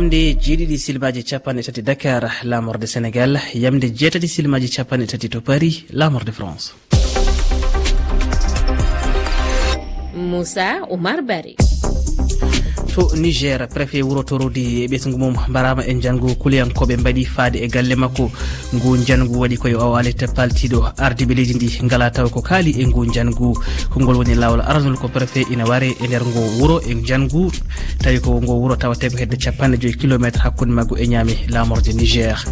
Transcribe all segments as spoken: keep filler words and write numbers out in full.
Yamde jeeɗiɗi silmaaji capanɗe tati Dakar, laamorde Senegal, yamde jeetati silmaaji capanɗe tati to Paris, laamorde France. Moussa Oumar Barry. To Niger, préfet wuro Torodi e ɓesngu mum mbaraama e njanngu kuliyankooɓe mbaɗi faade e galle makko. Ngu njanngu waɗi ko yo awalet paltiiɗo ardiiɓe leydi ndi ngala taw ko kaali e ngu njanngu. Ko ngol woni laawol aranol ko préfet ina ware e nder ngo wuro e njanngu, tawi ko ngo wuro tawatee ko hedde capanɗe joyi kilometre hakkunde maggu e Niamey, laamorde Niger.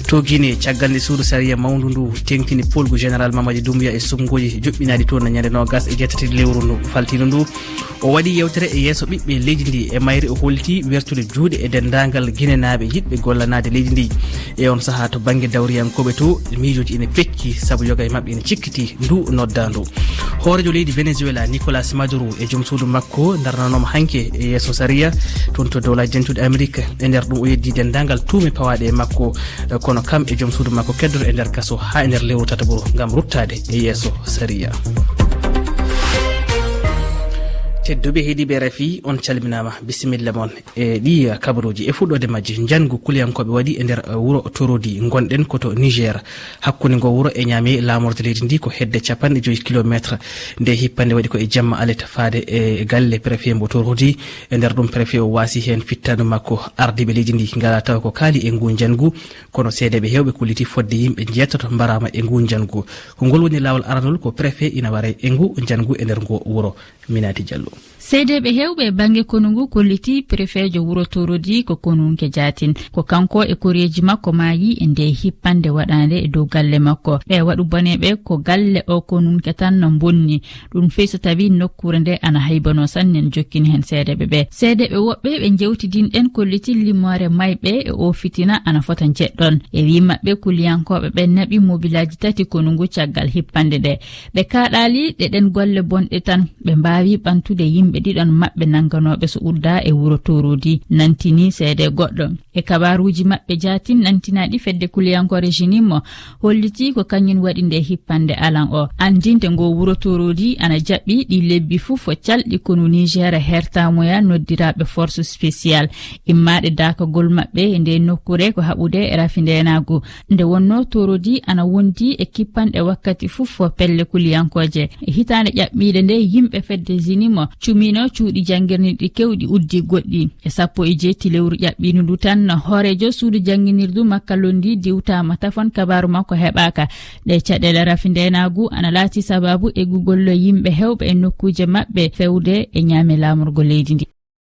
To Guinée, caggal nde suudu sariya mawndu ndu teŋtini poolgu général Mamadi Doumbouya e suɓngooji joɓɓinaaɗi toon ñande noogas e jeetati lewru ndu faltiino ndu, o waɗi yewtere e yeeso ɓiɓɓe leydi ndi. E mayre, o holti wertude juuɗe e denndaangal ginenaaɓe yiɗɓe gollanaade leydi ndi. E on sahaa, to bannge dawriyankooɓe to, miijooji ina pecci sabu yoga e maɓɓe ina cikkiti ndu noddaandu. Hooreejo leydi Venezuela, Nicolas Maduro, e joom suudu makko ndarnanooma hanki e yeeso sariya toon to Dowlaaji Dentuɗi Amerik. E nder ɗum, o yeddi denndaangal tuume pawaaɗe e makko, eh, kono kam e joom suudu makko keddoro e nder kaso haa e nder lewru tataɓuru ngam ruttaade e yeeso sariya. Tedduɓe heɗiiɓe Rafi, on calminaama, bisimilla mon e ɗi kabaruuji. E fuɗɗoode majji, njanngu kuliyankooɓe waɗi e nder, eh, wuro Torodi, ngonɗen ko to Niger. Hakkunde ngo wuro e Niamey, laamorde leydi ndi ko hedde capanɗe joyi kilometre. Nde hippande waɗi ko e jamma alet faade e galle préfet mbo Torodi. E nder ɗum, préfet o waasi heen fittaandu makko ardiiɓe leydi ndi ngala taw ko kaali e ngu njanngu, kono seedeeɓe heewɓe kolliti fodde yimɓe njeetato mbaraama e ngu njanngu. Ko ngol woni laawol aranol ko préfet ina ware e ngu njanngu e nder ngo wuro. Minati Diallo. Seedeeɓe heewɓe e bannge konu ngu kolliti préfetjo wuro Torodi ko konunke jaatin. Ko kanko e koreeji makko maayi e nde hippande waɗaande e dow galle makko. Ɓe waɗu boneeɓe ko galle o konunke tan no mbonni. Ɗum fey so tawi nokkuure nde ana haybanoo sanne, en jokkini heen seedeeɓe ɓe. Seedeeɓe woɓɓe ɓe njewtidinɗen kolliti limoore mayɓe e o fitina ana fota njeɗɗon. E wii maɓɓe, kuliyankooɓe ɓe naɓi mobilaaji tati konu ngu caggal hippande ɗe. Ɓe kaaɗaali ɗe ɗen golle bonɗe tan, ɓe mbaawi ɓantude yimɓe ɗiɗon maɓɓe nannganooɓe so uddaa e wuro Torodi, nantini seede goɗɗo. E kabaaruuji maɓɓe jaatin nantinaaɗi fedde kuliyankoore Jinimo, holliti ko kañum waɗi nde hippande alan o. Anndinde ngo wuro Torodi ana jaɓɓi ɗi lebbi fof calɗi konu Niger hertamoya noddiraaɓe force spéciale, immaaɗe daakagol maɓɓe e nde nokkuure ko haɓude e rafi ndeenaagu. Nde wonnoo Torodi ana wondi e kippanɗe wakkati fof pelle kuliyankooje. E hitaande ƴaɓɓiinde nde, yimɓe fedde Jinimo cumino cuuɗi janngirniiɗi kewɗi, uddi goɗɗi. E sappo e jeetti lewru ƴaɓɓiindu ndu tan, hooreejo suudu jannginirdu Makalondi diwtaama tafon, kabaaru makko heɓaaka. Ɗee caɗeele rafi ndeenaagu ana laati sabaabu eggugol yimɓe heewɓe e nokkuuje maɓɓe fewde e Niamey laamorgo leydi ndi.